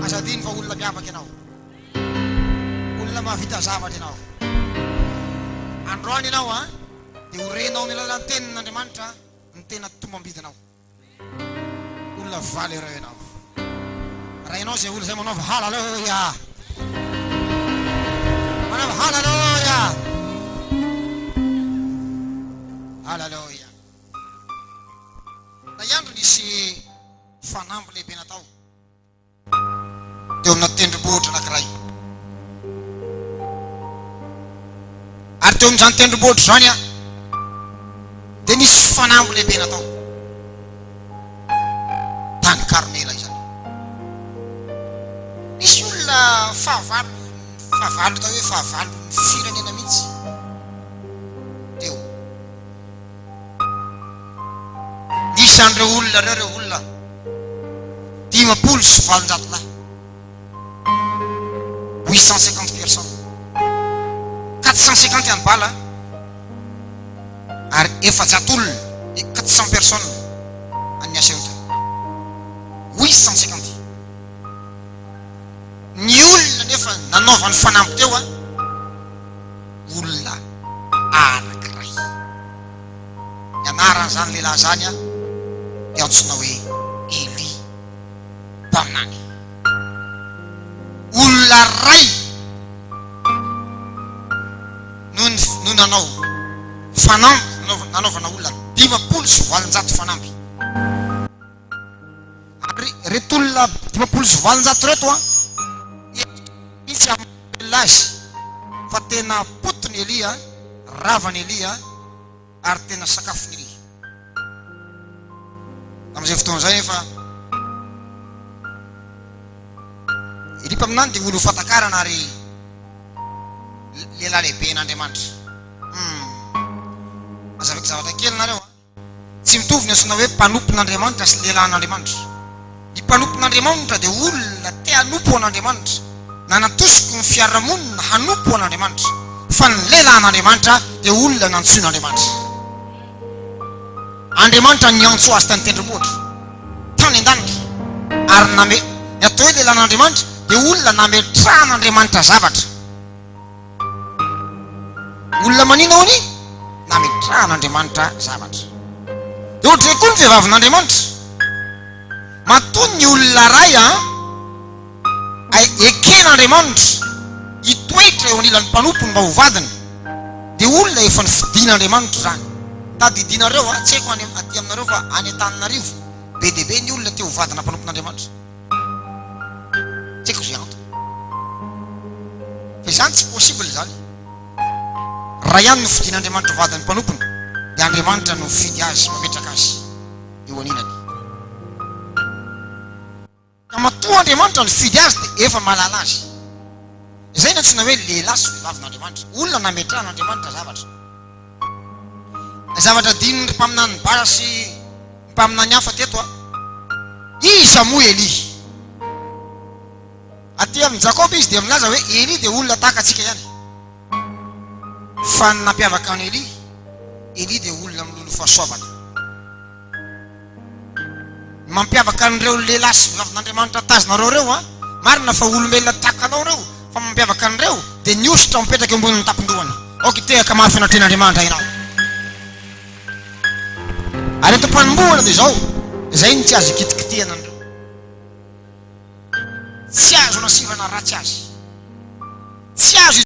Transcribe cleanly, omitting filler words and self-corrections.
Aza adino fa olona miavaka ianao. Olona mahavita zavatra ianao. Androany ianao an, dia ho renao amin'ny alalan'ny tenin'Andriamanitra ny tena tombam-bidinao. Olona valeureux ianao. Raha ianao izay olona izay manaova haleloia. Manaova haleloia. Haleloia. Ilay andro nisy fanamby lehibe natao. teo amina tendrombohitra anankiray. Ary teo amin'izany tendrombohitra izany a, dia nisy fanamby lehibe natao. Tany Karmela izany. Nisy olona fahavalo, fahavalo atao hoe fahavalon'ny firenena mihitsy teo. Nisy an'ireo olona ireo, ireo olona 850 lahy, 850 personnes, 450 any bala ary 400 olona, 400 personnes an'ny Aserota, 850. Ny olona nefa nanaovany fanamby teo an, olona anankiray. Ny anaran'izany lehilahy izany dia antsoina hoe Elia mpaminany. Olona iray no no nanao fanamby, nanaovana olona 850 fanamby. Ary ireto olona 850 ireto an, mihitsy hamelona azy fa tena potiny Elia, ravany Elia ary tena sakafony Elia. Tamin'izay fotoana izay nefa Elia mpaminany dia olo fatakarana ary lehilahy lehiben'Andriamanitra. Hmm. Azavaiko zavatra kely nareo an. Tsy mitovy ny antsoina hoe mpanompon'Andriamanitra sy lehilahin'Andriamanitra. Ny mpanompon'Andriamaonitra dia olona te hanompo an'Andriamanitra, nanatosiko ny fiarahamonina hanompo an'Andriamanitra, fa ny lehilahin'Andriamanitra dia olona nantsoin'Andriamanitra. Andriamanitra niantso azy tany tendrombohitra, tany an-danitra, ary name, ny atao hoe lehilahin'Andriamanitra dia olona nametrahan'Andriamanitra zavatra. Olona manina hono nametrahan'Andriamanitra zavatra. Dia ohatr'izay koa ny vehivavin'Andriamanitra. Matoa ny olona iray an, eken'Andriamanitra hitoetra eo anilan'ny mpanompony mba ho vadiny, dia olona efa nofidin'Andriamanitra izany. Tadidinareo an, tsy haiko any aty aminareo fa any Antananarivo, be dia be ny olona te ho vadina mpanompon'Andriamanitra. Tsy haiko izay antony. Fa izany tsy possible izany. Raha ihany no fidin'Andriamanitra ho vadin'ny mpanompony, dia Andriamanitra no mifidy azy, mametraka azy eo anilany. Ka matoa Andriamanitra nifidy azy dia efa mahalala azy. Izay no antsoina hoe lehilahy sy vehivavin'Andriamanitra. Olona nametrahan'Andriamanitra zavatra. Zavatra adinon'ny mpaminany Bala sy ny mpaminany hafa teto a. Iza moa Elia? Aty amin'i Jakoba izy dia milaza hoe Elia dia olona tahaka antsika ihany. Fa ny nampiavaka an'i Elia, Elia dia olona miloloha fahasoavana. Ny mampiavaka an'ireo lehilahy sy vehivavin'Andriamanitra tazonareo ireo an, marina fa olombelona tahaka anao ireo, fa ny mampiavaka an'ireo dia ny hosotra mipetraka eo ambonin'ny tampon-dohany. Aoka hitehaka mafy anatrehan'Andriamanitra ianao. Ary eto am-panombohana dia izao, izay no tsy azo ikitikitihana an'ireo. Tsy azo anasivana ratsy azy. Tsy azo.